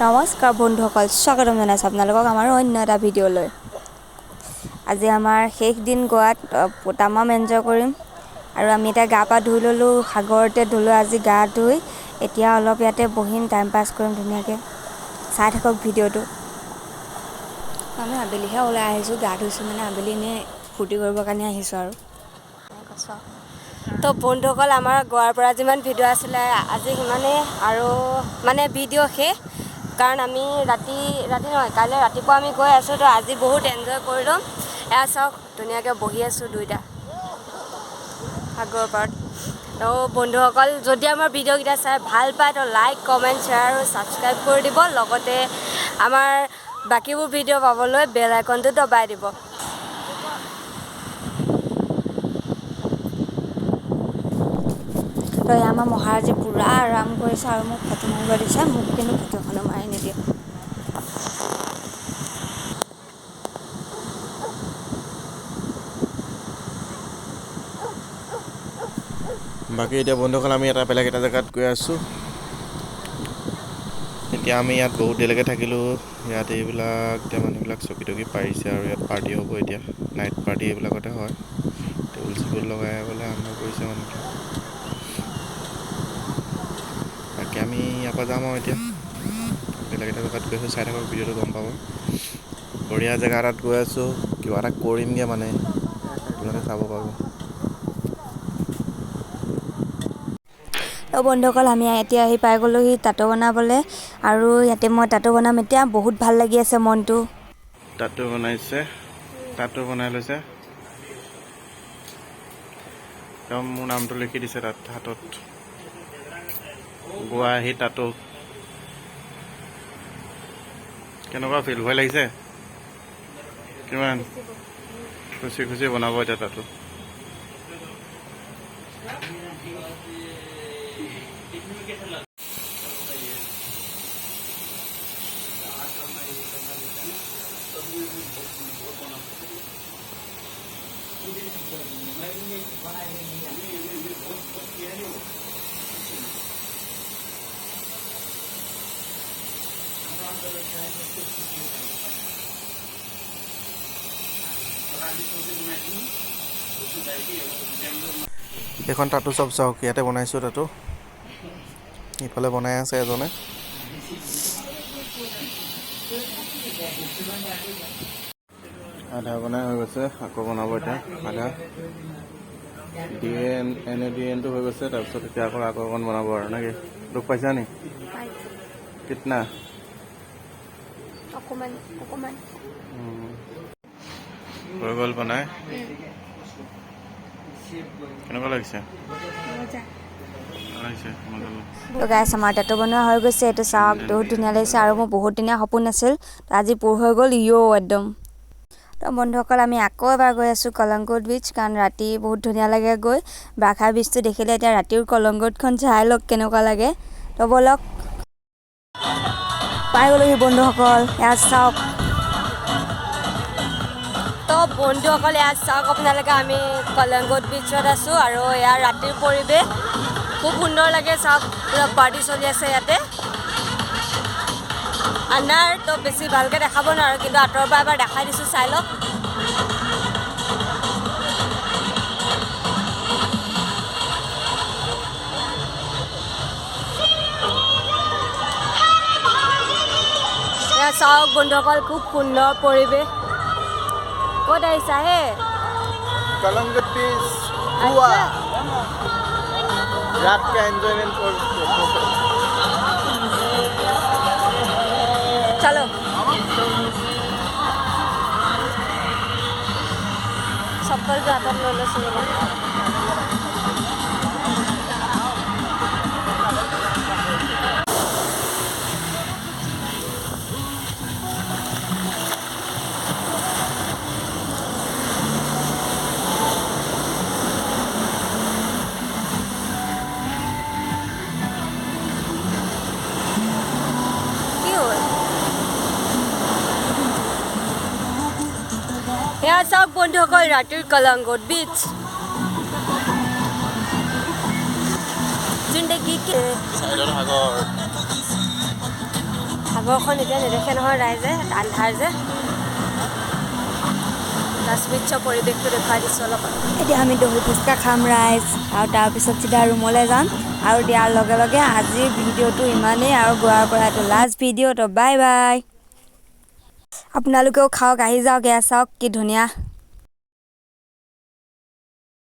নমস্কাৰ বন্ধুসকল, স্বাগতম জনাইছোঁ আপোনালোকক আমাৰ অন্য এটা ভিডিঅ'লৈ। আজি আমাৰ শেষ দিন গোৱাত, তামাম এনজয় কৰিম। আৰু আমি এতিয়া গা পা ধুই ল'লোঁ, সাগৰতে ধুলোঁ আজি গা ধুই। এতিয়া অলপ ইয়াতে বহিম, টাইম পাছ কৰিম ধুনীয়াকৈ। চাই থাকক ভিডিঅ'টো। আমি আবেলিহে ওলাই আহিছোঁ, গা ধুইছোঁ মানে আবেলি এনেই ফূৰ্তি কৰিবৰ কাৰণে আহিছোঁ আৰু। তো বন্ধুসকল, আমাৰ গোৱাৰ পৰা যিমান ভিডিঅ' আছিলে আজি সিমানেই আৰু, মানে ভিডিঅ' শেষ। কাৰণ আমি ৰাতি ৰাতি নহয়, কাইলৈ ৰাতিপুৱা আমি গৈ আছোঁ। তো আজি বহুত এনজয় কৰিলোঁ। এয়া চাওক, ধুনীয়াকৈ বহি আছোঁ দুইটা সাগৰৰ পাৰত। তো বন্ধুসকল, যদি আমাৰ ভিডিঅ'কেইটা চাই ভাল পায় তো লাইক, কমেণ্ট, শ্বেয়াৰ আৰু ছাবস্ক্ৰাইব কৰি দিব। লগতে আমাৰ বাকীবোৰ ভিডিঅ' পাবলৈ বেল আইকনটো দবাই দিব। তো এয়া আমাৰ মহাৰাজে পূৰা আৰাম কৰিছে আৰু মোক ফটো মাৰিব দিছে, মোক কিন্তু ফটো এখনো মাৰি নিদিয়ে। বাকী এতিয়া বন্ধুসকল, আমি এটা বেলেগ এটা জেগাত গৈ আছোঁ। এতিয়া আমি ইয়াত বহুত দেৰিলৈকে থাকিলোঁ। ইয়াত এইবিলাক এতিয়া মানুহবিলাক চকী টকী পাৰিছে আৰু ইয়াত পাৰ্টি হ'ব এতিয়া, নাইট পাৰ্টি এইবিলাকতে হয়। টেবুল চেবুল লগাই পেলাই আৰম্ভ কৰিছে মানুহবিলাক। বাকী আমি ইয়াৰ পৰা যাম আৰু এতিয়া বেলেগ এটা জেগাত গৈ আছোঁ। চাই থাকক ভিডিঅ'টো, গম পাব। বঢ়িয়া জেগা এটাত গৈ আছোঁ, কিবা এটা কৰিমগৈ মানে আপোনালোকে চাব পাব। তো বন্ধুসকল, আমি এতিয়া আহি পাই গ'লোহি তাঁতো বনাবলৈ আৰু ইয়াতে মই তাঁতো বনাম এতিয়া। বহুত ভাল লাগি আছে মনটো। তাঁতো বনাইছে, তাঁতো বনাই লৈছে। একদম মোৰ নামটো লিখি দিছে তাত হাতত, গোৱা আহি তাতো। কেনেকুৱা ফিল, ভয় লাগিছে? কিমান খুচি খুচি বনাব এতিয়া তাতো। এইখন তাতো চব চাওক, ইয়াতে বনাইছোঁ তাতো। ইফালে বনাই আছে এজনে। আধা বনাই হৈ গৈছে, আকৌ বনাব এতিয়া আধা। D N N A D এনটো হৈ গৈছে, তাৰপিছত এতিয়া আকৌ আকৌ অকণ বনাব আৰু নেকি? দুখ পাইছা নি? কিতনা? অকণমান অকণমান। হৈ গ'ল বনাই। কেনেকুৱা লাগিছে? লাগিছে মজা। তো গাইছ, আমাৰ তাঁতো বনোৱা হৈ গৈছে। এইটো চাওক, বহুত ধুনীয়া লাগিছে আৰু মোৰ বহুত দিনীয়া সপোন আছিল, তো আজি পূৰ হৈ গ'ল। ইয়' একদম। তো বন্ধুসকল, আমি আকৌ এবাৰ গৈ আছোঁ কলংগোট বীচ, কাৰণ ৰাতি বহুত ধুনীয়া লাগে গৈ। বাঘা বীচটো দেখিলে এতিয়া ৰাতিৰ কলংগোটখন চাই লওক কেনেকুৱা লাগে। তো ব'লক, পাই গ'লোহি বন্ধুসকল, ইয়াত চাওক। তো বন্ধুসকল, ইয়াত চাওক আপোনালোকে, আমি কলংগোট বীচত আছোঁ আৰু ইয়াৰ ৰাতিৰ পৰিৱেশ খুব সুন্দৰ লাগে। চাওক, পূৰা পাৰ্টি চলি আছে ইয়াতে। আন্ধাৰ তো বেছি ভালকৈ দেখাব নোৱাৰোঁ, কিন্তু আঁতৰৰ পৰা এবাৰ দেখাই দিছোঁ, চাই লওক। এয়া চাওক বন্ধুসকল, খুব সুন্দৰ পৰিৱেশ। ক'ত আহিছা হে? कलंगट बीच, गोवा। रात का एंजॉयमेंट। চলো, চপ্পলটো হাতত লৈ লৈছোঁ ৰ'বা। কি হ'ল? এয়া চাওক বন্ধুসকল, ৰাতিৰ কলংগোট বীচ। জিন্দগী কে চাইডত সাগৰ। সাগৰখন এতিয়া নেদেখে নহয় ৰাইজে, আন্ধাৰ যে। লাষ্ট পৰিৱেশটো দেখুৱাই দিছোঁ অলপ। এতিয়া আমি দহি ফুচকা খাম ৰাইজ, আৰু তাৰপিছত চিধা ৰুমলৈ যাম। আৰু দিয়াৰ লগে লগে আজিৰ ভিডিঅ'টো ইমানেই, আৰু গোৱাৰ পৰা এইটো লাষ্ট ভিডিঅ'। তো বাই বাই, আপোনালোকেও খাওক, আহি যাওক, এয়া চাওক কি ধুনীয়া।